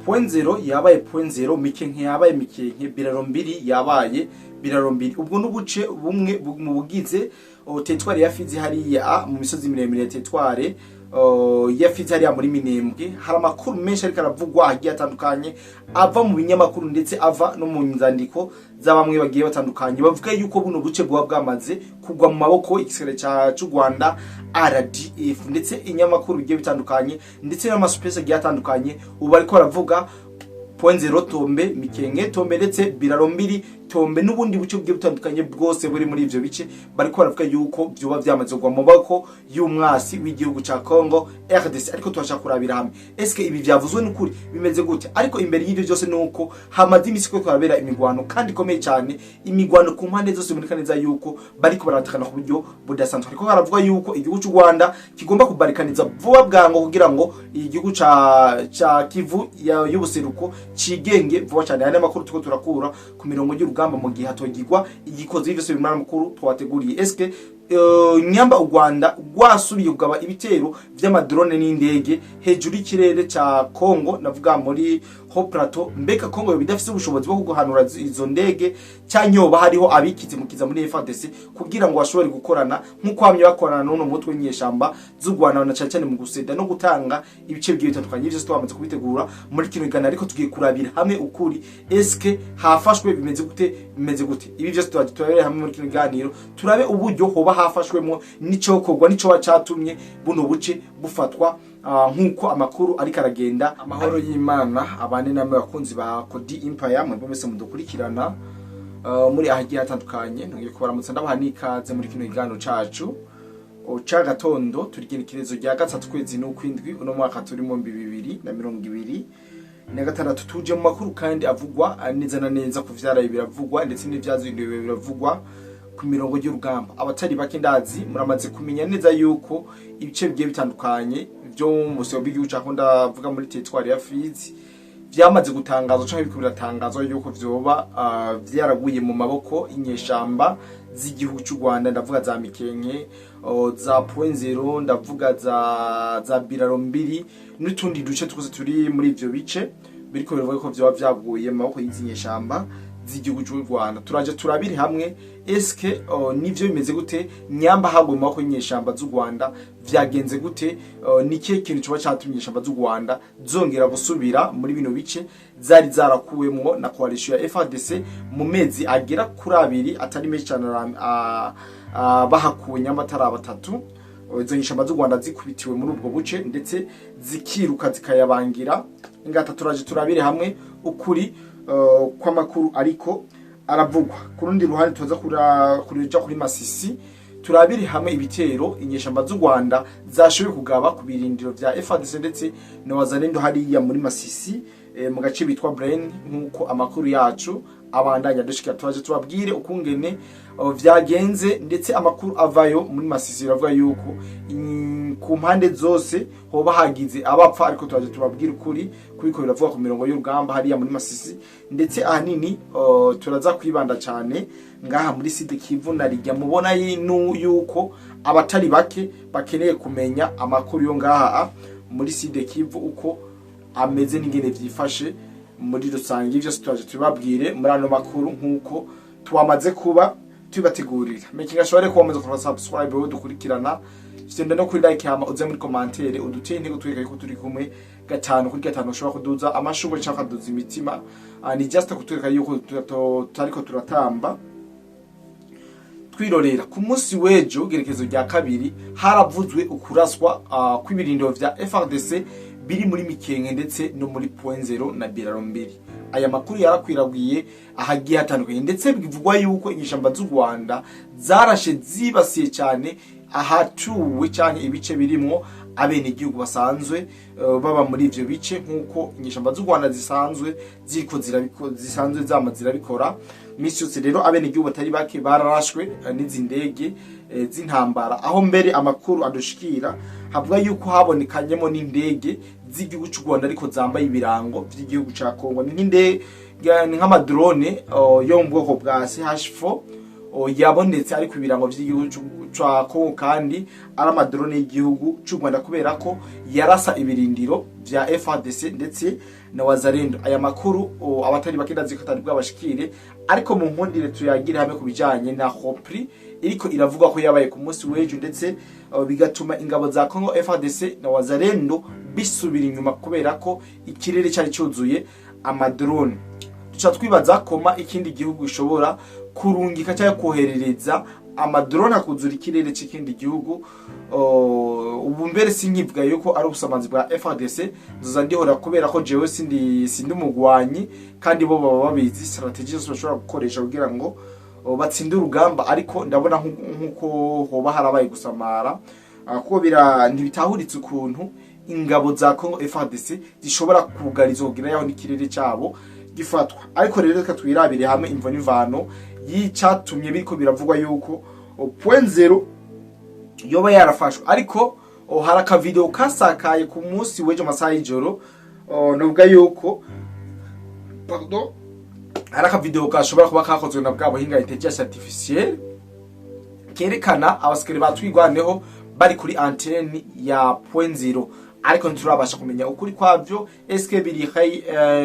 Point zéro yabaye Point zéro, Mikenke yabaye Mikenke, Biraro Mbiri yabaye Biraro Mbiri. Ubwo n'ubuce bumwe mu bugize territoire ya Fizi, hariya mu misozi miremire ya territoire ya Fizi, hariya muri Minembwe. Hari amakuru menshi ariko aravugwa agiye atandukanye, ava mu binyamakuru ndetse ava no mu nzandiko z'abamwe bagiye batandukanye, bavuga yuko buno buce bwaba bwamaze kugwa mu maboko igisirikare c'u Rwanda RDF. Ndetse inyamakuru bigiye bitandukanye ndetse n'amasupesi agiye atandukanye ubu ariko baravuga Point zéro tombe, Mikenke tombe, ndetse Biraro Mbiri tombe, n'ubundi buce bugiye butandukanye bwose buri muri ivyo bice, bariko baravuga yuko vyoba vyamaze kugwa mu maboko y'umwasi w'igihugu ca Congo RDC. Ariko turashaka kurabira hamwe, eske ibi vyavuzwe n'ukuri, bimeze gute? Ariko imbere y'ivyo byose, nuko hamaze imisi ko kurabera imigwano kandi ikomeye cyane, imigwano ku mpande zose, biboneka neza yuko bariko baratakana ku buryo budasanzwe. Ariko baravuga yuko igihugu c'u Rwanda kigomba kubarikaniza vuba bwango kugira ngo igihugu ca Kivu y'ubuseruko cigenge vuba cyane. Aya amakuru tuko turakura ku mirongo y'urugamba mu gihe hatogirwa igikoze. Byose bimara makuru twateguriye. Eske nyamba u Rwanda rwasubiye kugaba ibitero vy'amadrone n'indege hejuru y'ikirere ca Congo, navuga muri Haut Plateau, mbega Congo yoba idafise ubushobozi bwo kuguhanura izo ndege, canke yoba hariho abikize mukiza muri FARDC kugira ngo bashobore gukorana nk'uko bamye bakorana n'uno mutwe w'inyeshamba z'u Rwanda, na cane cane mu guseda no gutanga ibice bigiye bitandukanye? Ivyo twamaze kubitegura muri kino kiganiro, ariko tugiye kurabira hamwe ukuri. Eske hafashwe, bimeze gute, bimeze gute? Ibi vyose turabere hamwe muri kino kiganiro, turabe uburyo hoba hafashwemo, n'icokorwa, n'ico catumye buno buce bufatwa, nk'uko amakuru ariko aragenda. Amahoro y'Imana abane namwe, bakunzi ba Kodi Empire, mwebwe mwese mudukurikirana muri ahagiye hatandukanye. Nongeye kubaramutsa, ndabaha n'ikaze muri kino kiganiro cacu ca gatondo. Turi igenekerezo rya 3, kwezi n'ukwindwi, uno mwaka turimo 2026. Tuje mu makuru kandi avugwa neza na neza ku vyaraye biravugwa ndetse n'ivyazinduwe biravugwa ku mirongo y'urugamba. Abatari bake ndazi muramaze kumenya neza yuko ibice bigiye bitandukanye vyo mu busebo bw'igihugu ca Kongo, ndavuga muri territoire ya Fizi, vyamaze gutangazwa canke biriko biratangazwa yuko vyoba vyaraguye mu maboko inyeshamba z'igihugu c'u Rwanda. Ndavuga za Mikenke, za Point Zéro, ndavuga za Biraro Mbiri n'utundi duce twose turi muri ivyo bice, biriko biravuga ko vyoba vyaguye mu maboko y'izi nyeshamba z'igihugu c'u Rwanda. Turaje turabiri hamwe, eske nivyo, bimeze gute? Nyamba haguye mu maboko y'inyeshamba z'u Rwanda, vyagenze gute? Ni kihe kintu coba catumye inyeshamba z'u Rwanda zongera gusubira muri bino bice zari zarakuwemwo na coalition ya FARDC mu mezi agera kuri 2 atari menshi cyane, bahakuwe nyamba atari batatu? Izo nyeshamba z'u Rwanda zikubitiwe muri ubwo buce ndetse zikiruka zikayabangira ingata. Turaje turabire hamwe ukuri kw'amakuru ariko aravugwa. Ku rundi ruhande, tuza kuja kuri Masisi, turabire hamwe ibitero inyeshamba z'u Rwanda zashoboye kugaba ku birindiro vya FARDC ndetse na Wazalendo hariya muri Masisi, mu gace bitwa Brain, nk'uko amakuru yacu abandanya dushikira. Turaje tubabwire ukungene vyagenze. Ndetse amakuru avayo muri Masisi biravuga yuko ku mpande zose hoba hagize abapfa, ariko turaje tubabwire ukuri kuriko biravuga ku mirongo y'urugamba hariya muri Masisi. Ndetse ahanini turaza kwibanda cyane ngaha muri Sud Kivu na Rijya, mubona yuko abatari bake bakeneye kumenya amakuru yo ngaha muri Sud Kivu uko ameze n'ingene vyifashe muri rusange. Ivyo turaje tubabwire muri ano makuru nk'uko twamaze kuba tubibategurira. Making sure ko wamaze kuba subscribe, wowe dukurikirana, fyonda no kuri like, hama uze muri commentaire uduteye intego, twereka yuko turi kumwe gatanu kuri gatanu. Ushobora kuduza amashurwe cyangwa kuduza imitima. Ni just kutwereka yuko tutariko turatamba twirorera. Ku munsi w'ejo, gerekezo rya 2, haravuzwe ukuraswa kw'ibirindiro vya FARDC biri muri Mikenke ndetse no muri Point Zéro na Biraro Mbiri. Aya makuru yarakwiragiye ahagiye hatandukanye, ndetse bivugwa yuko inyeshamba z'u Rwanda zarashe zibasiye cyane ahatuwe cyane ibice birimwo abenegihugu basanzwe baba muri ivyo bice, nk'uko inyeshamba z'u Rwanda zisanzwe ziriko zisanzwe zama zirabikora misi yose. Rero abenegihugu batari bake bararashwe n'izi ndege z'intambara, aho mbere amakuru adushikira havuga yuko habonekanyemo n'indege z'igihugu cy'u Rwanda ariko zambaye ibirango vy'igihugu ca Kongo. Ni nk'indege, ni nk'amadrone yo mu bwoko bwa CH4 yabonetse ariko ibirango vy'igihugu. ca Kongo kandi ari amadrone y'igihugu c'u Rwanda, kubera ko yarasa ibirindiro vya FARDC ndetse na Wazalendo. Aya makuru abatari bake ndazi ko atari bwabashikire, ariko mu nkundire tuyagire hamwe ku bijanye na repli iriko iravuga ko yabaye ku munsi w'ejo, ndetse bigatuma ingabo za Congo FARDC na Wazalendo bisubira inyuma kubera ko ikirere cyari cyuzuye amadrone. Duca twibaza koma ikindi gihugu gishobora kurungika cyangwa koherereza amadrone akuzura ikirere c'ikindi gihugu. Ubu mbere sinkivuga yuko ari ubusamanzi bwa FARDC, nzoza ndihora kubera ko jewe sindi umugwanyi, kandi bo baba babizi stratégie zose bashobora gukoresha kugira ngo batsinde urugamba. Ariko ndabona nk'uko hoba harabaye gusamara, kuko bira ntibitahuritse ukuntu ingabo za Congo FARDC zishobora kugariza kugira yaho n'ikirere cyabo gifatwa. Ariko rero reka twirabire hamwe imvo n'imvano y'icatumye biriko biravugwa yuko Point Zéro yoba yarafashwe. Ariko hari akavideo kasakaye ku munsi w'ejo masaha y'ijoro, novuga yuko, pardon, hari akavideo gashobora kuba kakozwe na bwa buhinga intelligence artificielle, kerekana abasikari batwigwaneho bari kuri antenne ya Point Zéro, ariko ntiturabasha kumenya ukuri kwavyo. Eske biri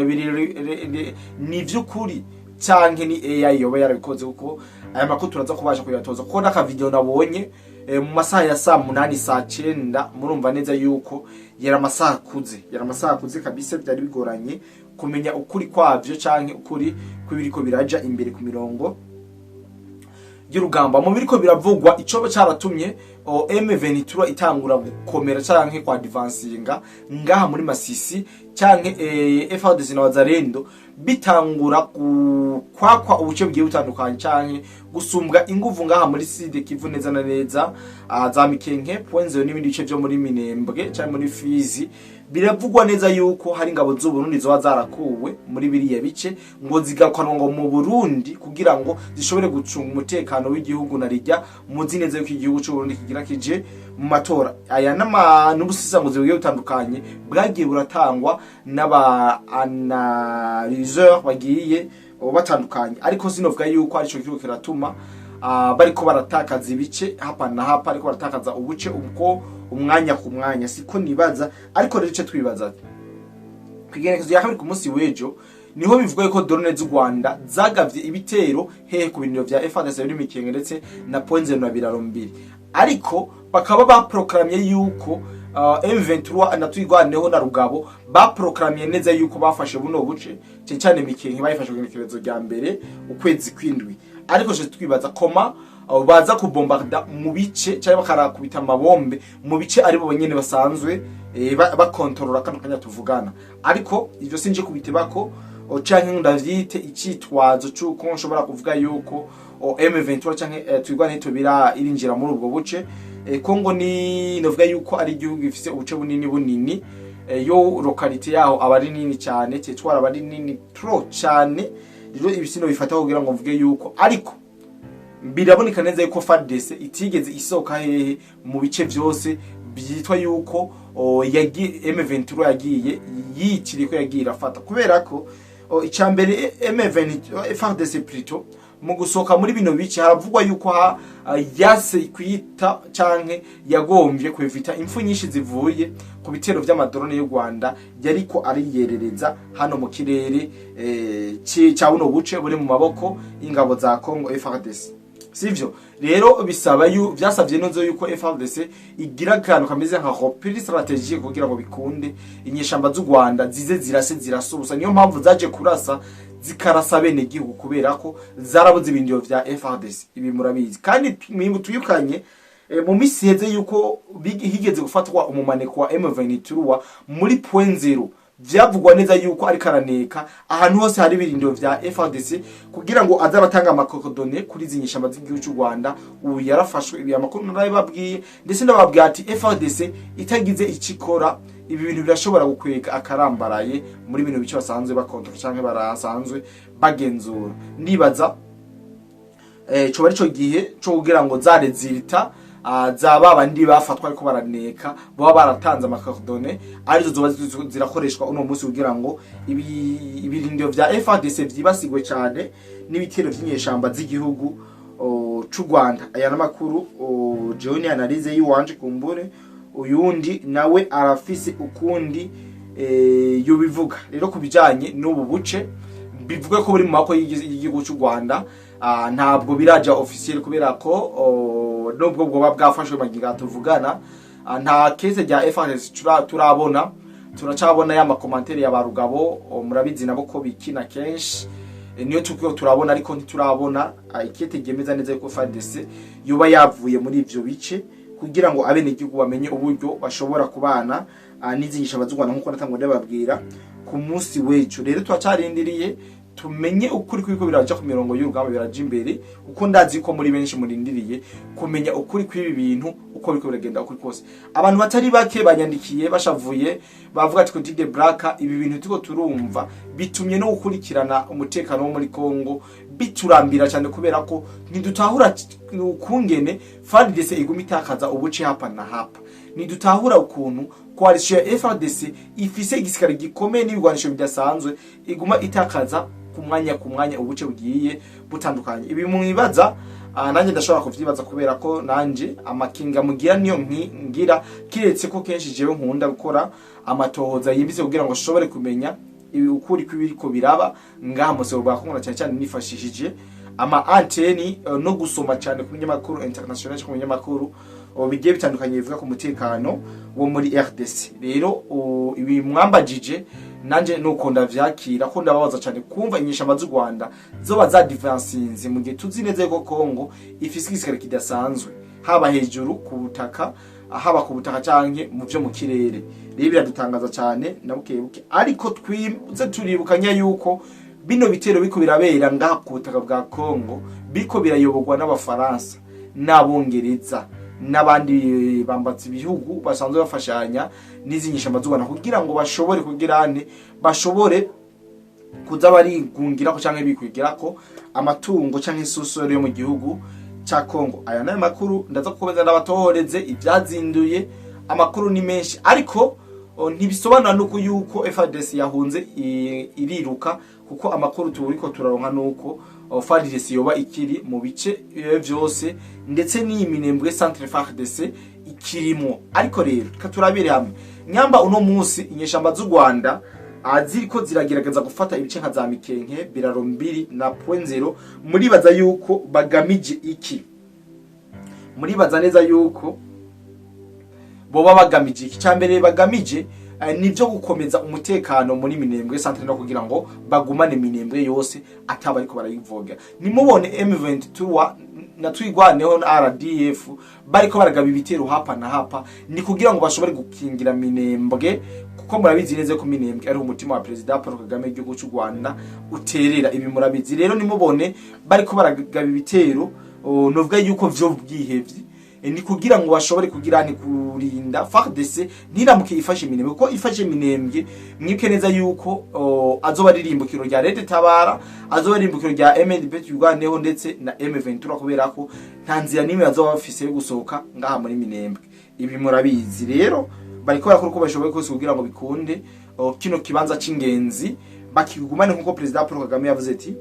biri ni vy'ukuri canke ni AI yoba yarabikoze? Kuko aya makuru turaza kubasha kuyatoza, kuko n'akavideo nabonye mu masaha ya saa 8, saa 9, murumva neza yuko yari amasaha akuze, yari amasaha akuze kabisa. Byari bigoranye kumenya ukuri kwavyo canke ukuri kw'ibiriko biraja imbere ku mirongo y'urugamba. Mu biriko biravugwa, icoba caratumye M23 itangura gukomera canke kwa advancinga ngaha muri Masisi, canke FARDC na Wazalendo bitangura kwakwa ubuce bugiye butandukanye canke gusumbwa inguvu ngaha muri Sud Kivu, neza na neza za Mikenke, Point Zéro n'ibindi bice vyo muri Minembwe canke muri Fizi, biravugwa neza yuko hari ingabo z'u Burundi zoba zarakuwe muri biriya bice ngo zigakanwa ngo mu Burundi kugira ngo zishobore gucunga umutekano w'igihugu, na rijya muzi neza yuko igihugu cy'u Burundi kigira kije mu matora. Aya nama n'ubusisanguzi bugiye butandukanye bwagiye buratangwa n'aba analyseur bagiye batandukanye, ariko sinovuga yuko arico kiriko kiratuma bariko baratakaza ibice hapa na hapa, ariko baratakaza ubuce ubwo umwanya ku mwanya, siko nibaza. Ariko rero ico twibaza, kwigenekezo rya kabiri ku munsi w'ejo, niho bivuga ko drone z'u Rwanda zagavye ibitero hehe? Ku biniro vya FARDC biri Mikenge ndetse na Point Zéro na Biraro Mbiri, ariko bakaba baproklamye yuko M23 na Twigwaneho na Rugabo baproklamye neza yuko bafashe buno buce, cyane cyane Mikenke bayifashe ku igenekerezo rya mbere ukwezi kw'indwi. Ariko je twibaza koma baza kubombarda mu bice cyangwa bakarakubita amabombe mu bice aribo bonyene basanzwe bakontorora kano kanya tuvugana. Ariko ivyo sinje kubitebako canke ngo ndavyite icitwazo c'uko nshobora kuvuga yuko M23 canke Twigwaneho bira irinjira muri ubwo buce. Kongo ni novuga yuko ari igihugu gifise ubuce bunini bunini, yo localité yaho aba ari nini cyane, territoire aba ari nini trop cyane. Rero ibisino bifata kugira ngo mvuge yuko, ariko biraboneka neza yuko FARDC itigeze isohoka hehe? Mu bice byose byitwa yuko M23 yagiye yitiriye ko yagiye irafata, kubera ko icambere M23, FARDC plutôt, mu gusohoka muri bino bice haravugwa yuko yase kwita canke yagombye kwevita impfu nyinshi zivuye ku bitero vy'amadrone y'u Rwanda yariko ariyerereza hano mu kirere ca buno buce buri mu maboko y'ingabo za Congo FARDC. Sivyo rero, bisaba yu vyasavye nozo yuko FARDC igira akantu kameze nka repli stratégique kugira ngo bikunde inyeshamba z'u Rwanda zize zirase zirasubusa. Niyo mpamvu zaje kurasa zikarasa bene gihugu, kubera ko zarabuze ibindiro vya FARDC. Ibi murabizi kandi twibukanye mu misi heze yuko higeze gufatwa umumaneko wa M23 muri Point Zéro, vyavugwa neza yuko ariko araneka ahantu hose hari ibirindiro vya FARDC kugira ngo aze aratanga ama coordonnées kuri izi nyeshamba z'igihugu cy'u Rwanda. Ubu yarafashwe. Ibi amakuru narabibabwiye, ndetse ndababwiye ati FARDC itagize icikora, ibi bintu birashobora gukwega akarambaraye muri bino bice basanzwe bakontrola canke barasanzwe bagenzura. Ndibaza coba arico gihe co kugira ngo za résultats za babandi bafatwa ariko baraneka baba baratanze ama coordonnées arizo zoba zirakoreshwa uno munsi kugira ngo ibirindiro vya FARDC vyibasigwe cane n'ibitero vy'inyeshamba z'igihugu. c'u Rwanda. Aya n'amakuru jewe ni analyse yiwanje, kumbure uyundi nawe arafise ukundi yobivuga. Rero ku bijanye n'ubu buce bivuga ko buri mu maboko y'igihugu cy'u Rwanda, ntabwo biraja officiel, kubera ko nubwo bwoba bwafashwe magingo tuvugana, nta kese rya FARDC turabona. Turacabona ya ma commentaires ya barugabo, murabizi nabo ko bikina kenshi. Niyo turiko turabona, ariko ntiturabona ikete ryemeza neza yuko FARDC yoba yavuye muri ivyo bice, kugira ngo abenegihugu bamenye uburyo bashobora kubana n'izi nyeshamba z'u Rwanda, nkuko natangwa ndababwira ku munsi w'ejo. Rero turacarindiriye tumenye ukuri kw'ibiko biraja ku mirongo y'urugamba, biraja imbere, kuko ndazi ko muri benshi murindiriye kumenya ukuri kw'ibi bintu uko biriko biragenda ukuri kose. Abantu batari bake banyandikiye bashavuye, bavuga ati: "Kotide Black, ibi bintu turiko turumva bitumye no gukurikirana umutekano wo muri Congo biturambira cyane, kubera ko ntidutahura ukungene FARDC iguma itakaza ubuce hapa na hapa, ntidutahura ukuntu coalition ya FARDC ifise igisirikare gikomeye n'ibigwanisho bidasanzwe iguma itakaza ku mwanya ku mwanya ubuce bugiye butandukanye." Ibi mwibaza, nanjye ndashobora kuvyibaza, kubera ko nanje amakinga mugira niyo ngira, kiretse ko kenshi jewe nkunda gukora amatohoza yimbitse kugira ngo nshobore kumenya ibi ukuri kw'ibiriko biraba ngaha mu bwa Kongo, na cyane cyane nifashishije ama anteni no gusoma cyane ku binyamakuru international, ku binyamakuru bigiye bitandukanye bivuga ku mutekano wo muri RDC. Rero ibi mwambajije nanje nuko ndavyakira, ko ndababaza cyane kumva inyeshamba z'u Rwanda zoba zadivansinze mu gihe tuzi neza yuko Kongo ifise igisirikare kidasanzwe, haba hejuru ku butaka, haba ku butaka canke mu vyo mu kirere. Rero biradutangaza cyane na buke buke, ariko twize turibukanya yuko bino bitero biko birabera ngaha ku butaka bwa Kongo biko birayoborwa n'Abafaransa n'Abongereza n'abandi bambatse ibihugu basanzwe bafashanya n'izi nyeshamba z'u Rwanda, kugira ngo bashobore kugirane bashobore kuza barigungirako canke bikwigirako amatungo canke isusoro yo mu gihugu ca Kongo. Aya nayo makuru ndaza gukomeza ndabatohoreze ibyazinduye. Amakuru ni menshi, ariko ntibisobanura nuko yuko FARDC yahunze iriruka, kuko amakuru turiko turaronka nuko FARDC yoba ikiri mu bice vyose, ndetse n'iyi Minembwe Centre FARDC ikirimo. Ariko rero reka turabire hamwe nyamba uno munsi inyeshamba z'u Rwanda ziriko ziragerageza gufata ibice nka za Mikenke, Biraro mbiri na Point Zero. Muribaza yuko bagamije iki? Muribaza neza yuko boba bagamije iki? Cyambere bagamije nivyo gukomeza umutekano muri Minembwe Centre no kugira ngo bagumane Minembwe yose ataba ariko barayivoga. Nimubone M23 na Twigwaneho na RDF bariko baragaba ibitero hapa na hapa, ni kugira ngo bashobore gukingira Minembwe, kuko murabizi neza ko Minembwe ari umutima wa President Paul Kagame w'igihugu cy'u Rwanda uterera. Ibi murabizi. Rero nimubone bariko baragaba ibitero, novuga yuko vyo bwihevye, ni kugira ngo bashobore kugira ni kurinda FARDC ntiramuke ifashe Minembwe, kuko ifashe Minembwe mwibuke neza yuko azoba ari irimbukiro rya Red Tabara, azoba ari irimbukiro rya MNDP Twigwaneho ndetse na M23, kubera ko nta nzira n'imwe bazoba bafise yo gusohoka ngaha muri Minembwe. Ibi murabizi. Rero bariko barakora uko bashoboye kose kugira ngo bikunde kino kibanza c'ingenzi bakigumane, nkuko President Paul Kagame yavuze ati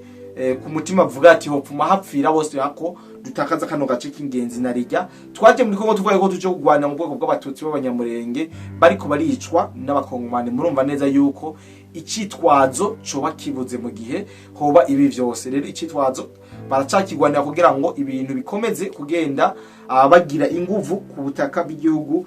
ku mutima avuga ati: "Hopfuma hapfira bose hako dutakaza kano gace k'ingenzi." Na rijya twaje muri Kongo tuvuga ko tuje kugwana mu bwoko bw'Abatutsi b'Abanyamurenge bariko baricwa n'Abakongomani. Murumva neza yuko icitwazo coba kibuze mu gihe hoba ibi vyose. Rero icitwazo baracakigwanira kugira ngo ibintu bikomeze kugenda bagira inguvu ku butaka bw'igihugu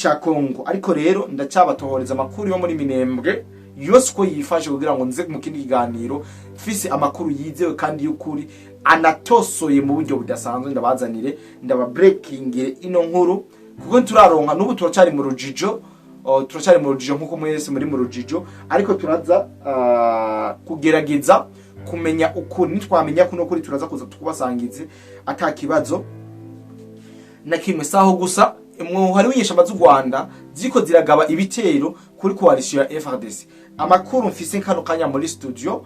ca Kongo. Ariko rero ndacabatohoreza amakuru yo muri Minembwe yose uko yifashe, kugira ngo nze mu kindi kiganiro mfise amakuru yizewe kandi y'ukuri anatosoye mu buryo budasanzwe, ndabazanire, ndababreakingire ino nkuru, kuko ntituraronka n'ubu, turacari mu rujijo, turacari mu rujijo nkuko mwese muri mu rujijo. Ariko turaza kugerageza kumenya ukuri. Nitwamenya kuno kuri, turaza kuza tukubasangize ata kibazo na kimwe. Saho gusa, umuhari w'inyeshamba z'u Rwanda ziko ziragaba ibitero kuri coalition ya FARDC. Amakuru mfise kano kanya muri studio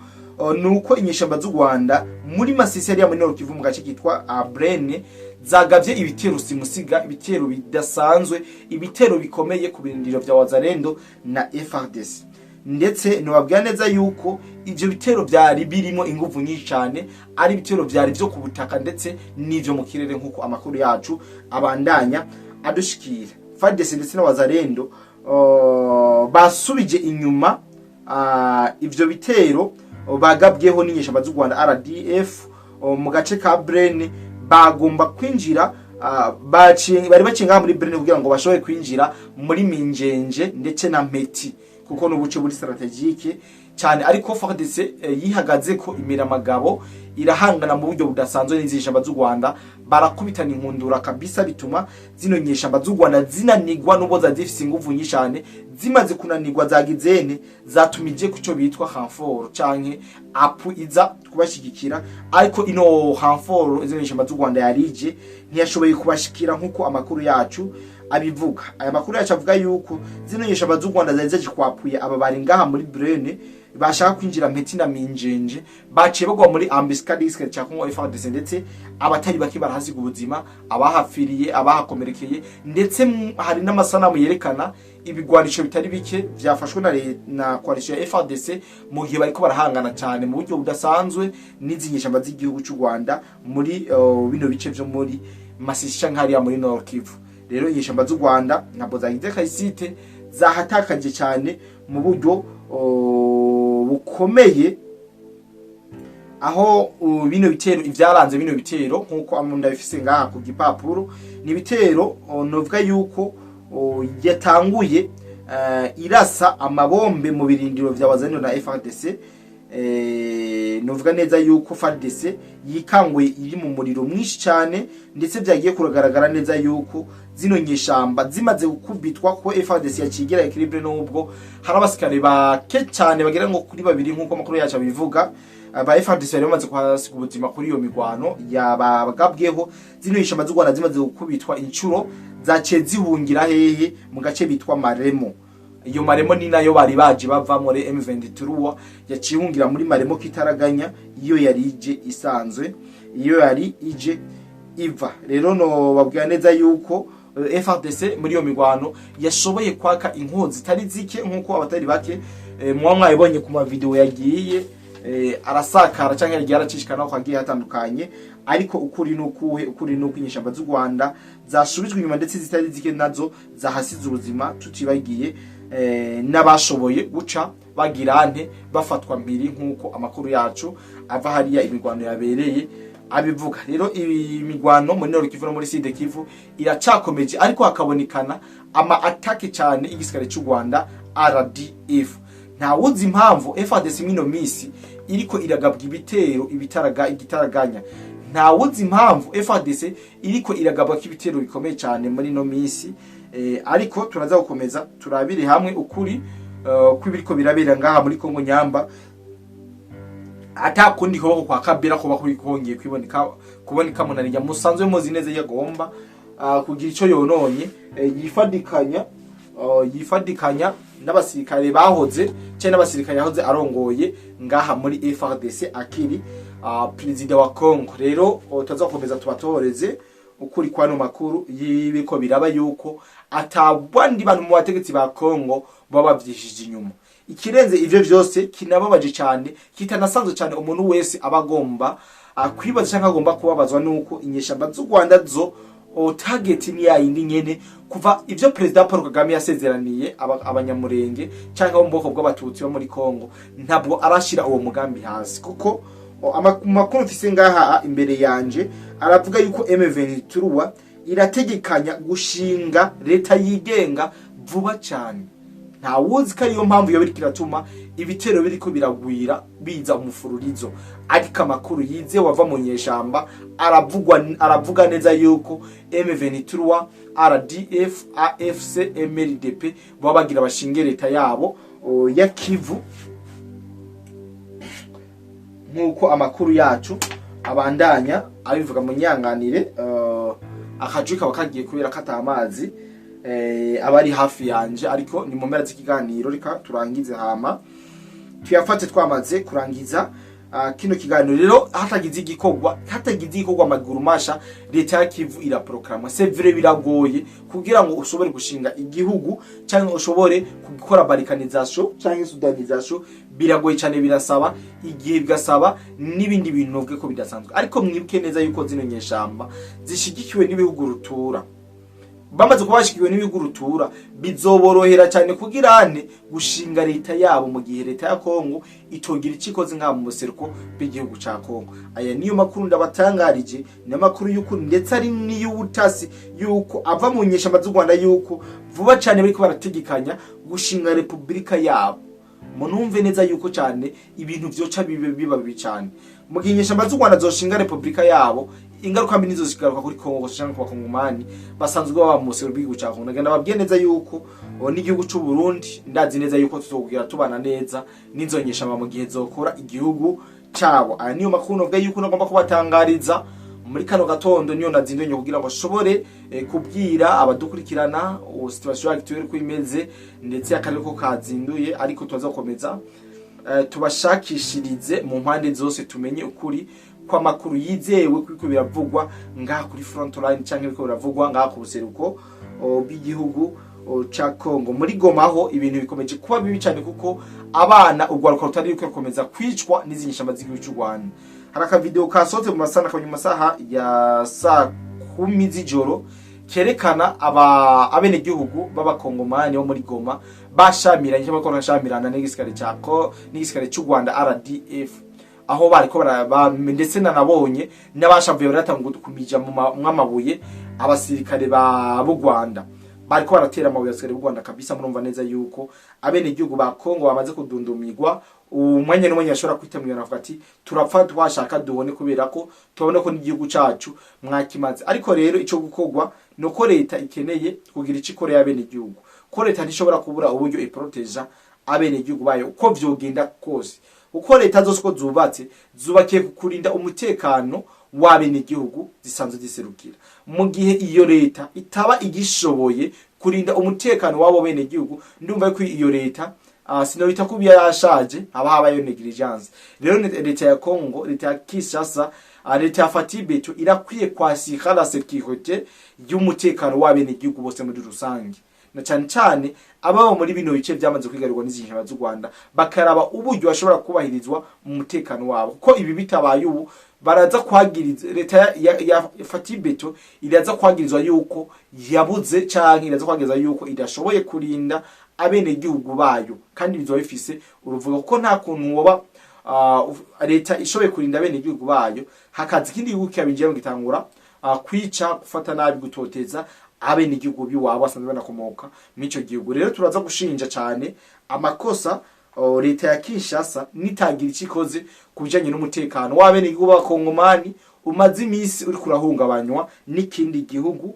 nuko inyeshamba z'u Rwanda muri Masisi hariya muri Nord Kivu mu gace kitwa Abrene zagavye ibitero simusiga, ibitero bidasanzwe, ibitero bikomeye ku birindiro vya Wazalendo na FARDC. Ndetse nobabwira neza yuko ivyo bitero vyari birimo inguvu nyinshi cyane, ari ibitero vyari vyo ku butaka ndetse n'ivyo mu kirere, nk'uko amakuru yacu abandanya adushikira. FARDC ndetse n'Abazarendo basubije inyuma ivyo bitero bagabweho n'inyeshamba z'u Rwanda RDF mu gace ka Brene. Bagomba kwinjira, bari baciye ngaha muri Brene kugira ngo bashobore kwinjira muri Minjenje ndetse na Mpeti, kuko n'ubuce buri stratégique cyane. Ariko FARDC yihagaze ko imira amagabo, irahangana mu buryo budasanzwe n'izi z'u Rwanda, barakubitana inkundura kabisa, bituma zino nyeshamba z'u Rwanda zinanigwa, nubwo zari zifise inguvu nyinshi cyane. Zimaze kunanirwa, zagizene zatumije kuco bitwa renfort canke appui iza kubashigikira, ariko ino renfort izo nyeshamba z'u Rwanda yarije ntiyashoboye kubashikira, nkuko amakuru yacu abivuga. Aya makuru yacu avuga yuko zino nyeshamba z'u Rwanda zari zaje kwapuye aba bari ngaha muri Brene, bashaka kwinjira Mpeti na Minjenje, baciye bagwa muri embuscade y'igisirikare ca Congo FARDC, ndetse abatari bake barahasiga ubuzima, abahapfiriye, abahakomerekeye. Ndetse hari n'amasanamu yerekana ibigwanisho bitari bike vyafashwe na coalition ya FARDC mu gihe bariko barahangana cyane mu buryo budasanzwe n'izi nyeshamba z'igihugu cy'u Rwanda muri bino bice vyo muri Masisi canke hariya muri Nord Kivu. Rero inyeshamba z'u Rwanda ntabwo zagize réussite, zahatakaje cyane mu buryo bukomeye, aho bino bitero, ivyaranze bino bitero, nkuko amunda bifise ngaha ku gipapuro, ni ibitero novuga yuko yatanguye irasa amabombe mu birindiro vya Wazalendo na FARDC. Novuga neza yuko FARDC yikanguye iri mu muriro mwinshi cyane, ndetse vyagiye kuragaragara neza yuko zino nyeshamba zimaze gukubitwa, ko FARDC yacigira équilibre, nubwo hari abasikare bake cyane bagera ngo kuri babiri, nkuko amakuru yacu abivuga, aba FARDC bari bamaze kuhasiga ubuzima kuri iyo migwano yabagabweho. Zino nyeshamba z'u Rwanda zimaze gukubitwa inshuro, zaciye zihungira hehe? Mu gace bitwa Maremo. Iyo Maremo ni nayo bari baje bava muri M23, yaciye ihungira muri Maremo kitaraganya, iyo yari ije isanzwe, iyo yari ije iva. Rero no babwira neza yuko FARDC muri iyo migwano yashoboye kwaka inkozi zitari zike, nkuko abatari bake muba mwabibonye ku ma video yagiye arasakara canke yagiye aracishikana ko hagiye hatandukanye. Ariko ukuri nukuhe? Ukuri nuko inyeshamba z'u Rwanda zasubijwe inyuma, ndetse zitari zike nazo zahasize ubuzima, tutibagiye n'abashoboye guca bagira nte, bafatwa mpiri, nk'uko amakuru yacu ava hariya imigwano yabereye abivuga. Rero imigwano muri Nord Kivu no muri Sud Kivu iracakomeje, ariko hakabonekana ama attaque cyane igisirikare cy'u Rwanda RDF. Ntawuzi impamvu FARDC mwino misi iriko iragabwa ibitero ibitaraga igitaraganya. Ntawuzi impamvu FARDC iriko iragabwa ibitero bikomeye cyane muri no misi, ariko turaza gukomeza turabire hamwe ukuri kw'ibiriko birabera ngaha muri Kongo nyamba atakundi kuboko kwa Kabila kuba kuri kongeye kwiboneka kuboneka munarya musanzwe muzi neza yagomba kugira ico yononye, yifadikanya n'abasirikare bahoze cyane n'abasirikare yahoze arongoye ngaha muri FARDC akiri perezida wa Congo. Rero tuzakomeza tubatoreze ukuri kwano makuru y'ibiko biraba, yuko atabandi bantu mu bategetsi ba Congo baba bavyishije inyuma. Ikirenze ivyo vyose kinababaje cyane, kitanasanzwe cyane, umuntu wese aba agomba kwibaza cyangwa agomba kubabazwa, nuko inyeshamba z'u Rwanda zo target ni yayindi nyene kuva ivyo Perezida Paul Kagame yasezeraniye abanyamurenge cyangwa abo mu bwoko bw'Abatutsi bo muri Congo. Ntabwo arashira uwo mugambi hasi, kuko amakuru mfise ngaha imbere yanje aravuga yuko M23 irategekanya gushinga leta yigenga vuba cyane. Ntawuzi ko ariyo mpamvu iyo biriko iratuma ibitero biriko biragwira biza umufururizo. Ariko amakuru yize wava mu nyeshamba aravugwa, aravuga neza yuko M23, RDF, AFC, MRDP baba bagira bashinge leta yabo ya Kivu, nk'uko amakuru yacu abandanya abivuga. Mu nyanganire, akajwi kaba kagiye kubera kata amazi aba ari hafi yanje, ariko ni mu mpera z'ikiganiro, reka turangize hama tuyafate twamaze kurangiza. Kino kiganiro rero, hatagize igikorwa amaguru masha, leta ya Kivu iraproclama. C'est vrai, biragoye kugira ngo ushobore gushinga igihugu cyangwa ushobore gukora balkanisation cyangwa soudanisation. Biragoye cyane, birasaba igihe, bigasaba n'ibindi bintu novuge ko bidasanzwe. Ariko mwibuke neza yuko zino nyeshamba zishigikiwe n'ibihugu rutura. Bamaze kuba bashigikiwe n'ibihugu rutura, bizoborohera cyane kugira ane gushinga leta yabo, mu gihe leta ya Kongo itogira icikoze nka mu buseruko bw'igihugu ca Kongo. Aya niyo makuru ndabatangarije, ni amakuru y'ukuri ndetse ari n'iy'ubutasi yuko ava mu nyeshamba z'u Rwanda, yuko vuba cyane bariko barategekanya gushinga repubulika yabo. Munumve neza yuko cyane ibintu vyoca bibe biba bibi cyane mu gihe inyeshamba z'u Rwanda zoshinga repubulika yabo. Ingaruka mbi nizo zigaruka kuri Kongo cyangwa ku bakongomani basanzwe baba mu buseruko bw'igihugu ca Kongo. Ndagenda babwiye neza yuko n'igihugu c'u Burundi, ndazi neza yuko tuzokugira tubana neza n'izo nyeshamba mu gihe zokora igihugu cabo. Aya niyo makuru novuga yuko nagomba kubatangariza muri kano gatondo. Niyo nazinduye kugira ngo ashobore kubwira abadukurikirana situation actuelle ko imeze, ndetse akarere ko kazinduye. Ariko tuza gukomeza tubashakishirize mu mpande zose, tumenye ukuri kw'amakuru yizewe kuko biravugwa ngaha kuri front line canke biriko biravugwa ngaha ku buseruko bw'igihugu ca Kongo. Muri Goma ho ibintu bikomeje kuba bibi cyane, kuko abana, urwaruka rutari ruko rukomeza kwicwa n'izi nyeshamba z'igihugu cy'u Rwanda. Hari akavideo kasohotse mu masaha mu masaha ya saa 10 z'ijoro kerekana aba abenegihugu b'abakongomani bo muri Goma bashamiranye cyangwa barashamirana n'igisirikare ca ko n'igisirikare cy'u Rwanda RDF, aho bariko ndetse nanabonye n'abashavuye baratanga kumija mu mwamabuye abasirikare ba b'u Rwanda, bariko baratera amabuye abasirikare b'u Rwanda kabisa. Murumva neza yuko abenegihugu ba Kongo bamaze kudundumirwa. Umwanya n'umwanya ashobora kwitamira avuga ati: "Turapfa twashaka duhone, kubera ko tubona ko n'igihugu cacu mwakimaze." Ariko rero ico gukorwa nuko leta ikeneye kugira ico ikorera abenegihugu, ko leta ntishobora kubura uburyo iproteja abenegihugu bayo uko vyogenda kose, uko leta zose uko zubatse zubakiye ku kurinda umutekano w'abenegihugu zisanzwe ziserukira. Mu gihe iyo leta itaba igishoboye kurinda umutekano w'abo benegihugu, ndumva ko iyo leta sinobita ko yashaje, haba habayo négligence. Rero leta ya Congo, leta ya Kinshasa, leta ya Fatshi Béton irakwiye kwasika la sécurité y'umutekano w'abenegihugu bose muri rusange, na cyane cyane ababa muri bino bice byamaze kwigarirwa n'izi nyeshamba z'u Rwanda, bakaraba uburyo bashobora kubahirizwa mu mutekano wabo, kuko ibi bitabaye ubu baraza kwagiriza leta ya Fatshi Béton, iraza kwagirizwa yuko yabuze canke iraza kwagirizwa yuko idashoboye kurinda abenegihugu bayo. Kandi bizoba bifise uruvuga, kuko nta kuntu woba leta ishoboye kurinda abenegihugu bayo, hakaza ikindi gihugu kikabinjiramo gitangura kwica, gufata nabi, gutoteza abenegihugu biwabo basanzwe banakomoka mw'ico gihugu. Rero turaza gushinja cane amakosa leta ya Kinshasa nitagira icyo ikoze ku bijanye n'umutekano w'abenegihugu b'abakongomani umaze imisi uri kurahungabanywa n'ikindi gihugu.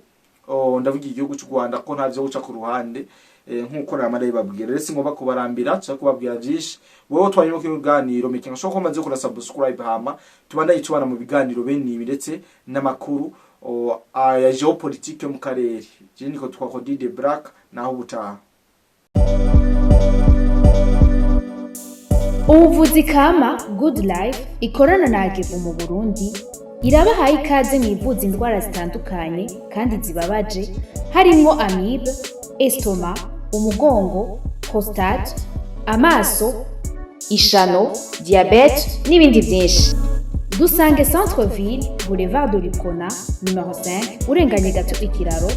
Ndavuga igihugu cy'u Rwanda, ko ntavyo guca ku ruhande nkuko namara babwira. Rero singomba kubarambira cyangwa kubabwira byinshi. Wowe twanyuma ku biganiro making sure ko maze gukora subscribe, hama tubandanye tubana mu biganiro bene ibi ndetse n'amakuru aya géopolitique yo mu karere. Je niko twakodi de Black, naho ubutaha. Ubuvuzi kama Good Life ikorana na Agevu mu Burundi irabahaye ikaze mu ivuza indwara zitandukanye kandi zibabaje, harimwo amibe, estomac, umugongo, prostate, amaso, ishano, diabète n'ibindi byinshi. Dusange Centre Ville, Boulevard de l'Uprona numéro 5, urenganye gato ikiraro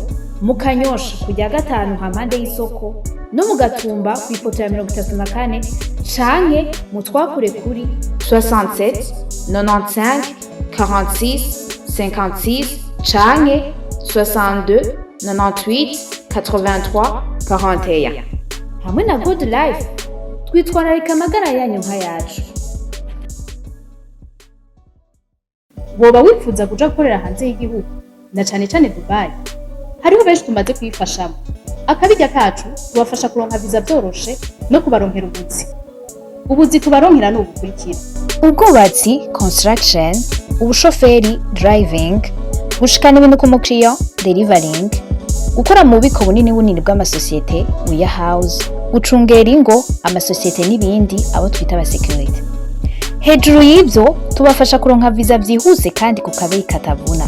mu Kanyosha, kujya gatanu hampande y'isoko, no mu Gatumba ku ipoto ya 34, canke mu twakure kuri 67 95 46 56 canke 62 98 83 41. Hamwe na Good Life twitwararika amagara yanyu nk'ayacu. Woba wifuza kuja gukorera hanze y'igihugu, na cane cane Dubai? Hariho benshi tumaze kuyifashamo. Akabirya kacu tubafasha kuronka viza vyoroshe no kubaronkera ubuzi. Ubuzi tubaronkera ni ubukurikira: Ubwubatsi, construction, ubushoferi, driving, gushikana ibintu ku mukiriya, delivering, gukora mu bubiko bunini bunini bw'amasosiyete, warehouse, gucungera ingo, amasosiyete n'ibindi, abo twita abasekirite. Hejuru y'ivyo, tubafasha kuronka viza vyihuse kandi ku kabeyi katavuna.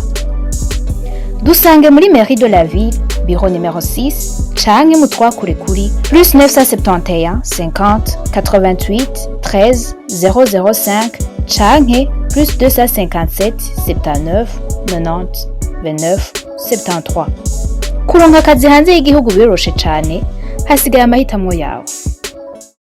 Dusange muri mairie de la ville, bureau numéro 6, canke mutwakure kuri +971 50 88 13 005 canke +257 79 90 29 73. Kuronka akazi hanze y'igihugu biroroshe cane, hasigaye amahitamo yawe.